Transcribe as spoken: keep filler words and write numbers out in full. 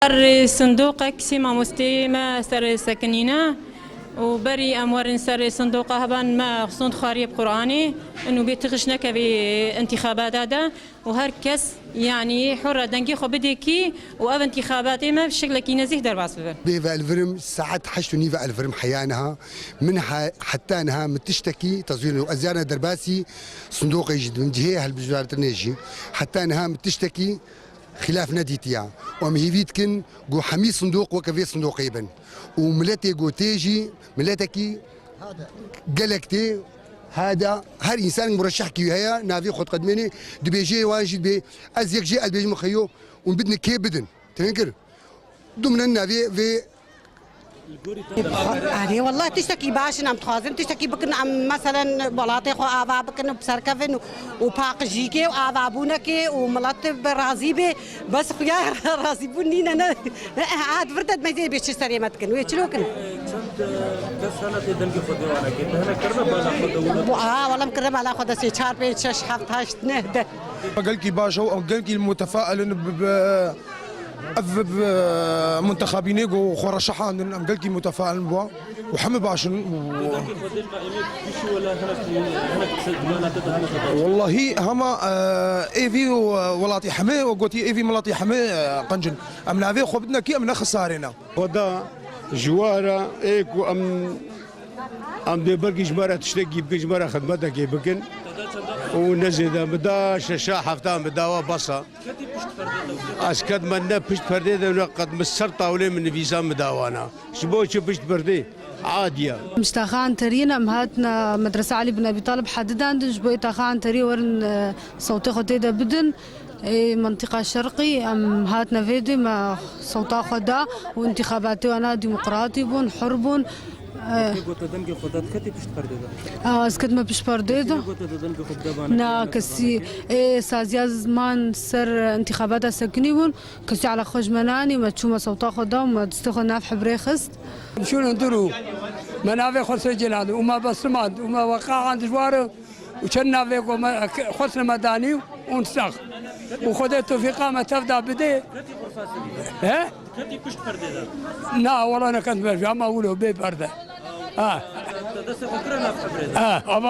Serê sindoqek sê mamosteyê me serê sekinîne û berî em werin serê sindoqa heban me sond xwariyê bi Qur'anê û bê tixiş nekevê intîxabata de û her kes, yanî, hur e dengê xwe bidê kî û ev intîxabatê me bi şeklekî nezîh derbas bibe. Bê ve elvirim, saet heşt û nîve elvirim heya niha. Min he-, heta niha min tiştekî tezwîr û ez yana derbasî sindoqê jî dibim, cihê hilbijartinê jî. Heta niha min tiştekî xîlaf nedîtiya. Û em hêvî dikin ku hemî sindoq weke vê sindoqê bin. Û miletê ku tê jî, miletekî gelek tê, hada her însan mureşehkî wî heye, navê xwe diqedimênê, dibêjê wan jî dibê, ez yek jê ez dibêjim xeyo, û bidin kê bidin. Têne kir. Dumne navê vê Erê, wallah tiştekî baş in, em dixwazin tiştekî bikin, em meselen welatê xwe ava bikin û bi ser kevin û, û paqijîkê û avabûnekê û milet bi razî bê. Bes xuya razîbûn nîne, ne. Ev vir de dimeyzê bê çi serê me dikin, wê çilo kin. Çend, e, kes hene tê dengê xwe dê wane kê? Te hene kirine bala xwe de wilo? Bu, aha, wala em kirine bala xwe de sê, çar, pênc, şeş, heft, heşt, neh, deh. Gelkî baş e û gelkî mutefail in bi, bi, Ev, ev, e, muntexabînê ku xwe re şehandin, em gelkî mutefail bû û hemî baş in. Wellahî hema, e, êvî û, e, welatî hemî û gotî êvî miletî hemî, e, qenc in. Em navê xwe bidine kî em nexisarêne. Xweda ji we re ê ku em Em dê belkî ji me re tiştekî bikin, ji me re xidmetekê bikin. Û ne zêde, min da şeşa hefta min da wa bes e. Ez ketime ne pişt perdê de ne qet min ser tawlê min nivîsa min da wana. Ji bo çi pişt perdê? Adiye. Em ji taxa Enteriyê ne, em hatine Medresa Elî bin Ebî Talib hedidandin, ji bo yê taxa Enteriyê werin, e, sewtê xwe tê de bidin. Ê, mintîqa şerqî, em hatine vê dê, me sewta xwe da û întîxabatê wana demokratî bûn, hur bûn. Ê, Kê gote dengê xwe da, diketî pişt perdê de? A, ez ketime pişt perdê de. Kê gote de dengê xwe bide bana? Na, kesî, ê, saziya ziman ser întîxabata sekinî bûn. Kesî eleqa xwe ji me nanî, me çû me sewta xwe da û me distê xwe nav hibrê xist. Şûn hundir û me navê xwe sê cilan û me besimand û me weqahan dijwar û çend navê ku me xwesne me danî û sax. Û Xwedê tewfîqa me tev da bidê. He? Na, wala neketim me, ama wilo bê perde. Ha. Ha, ama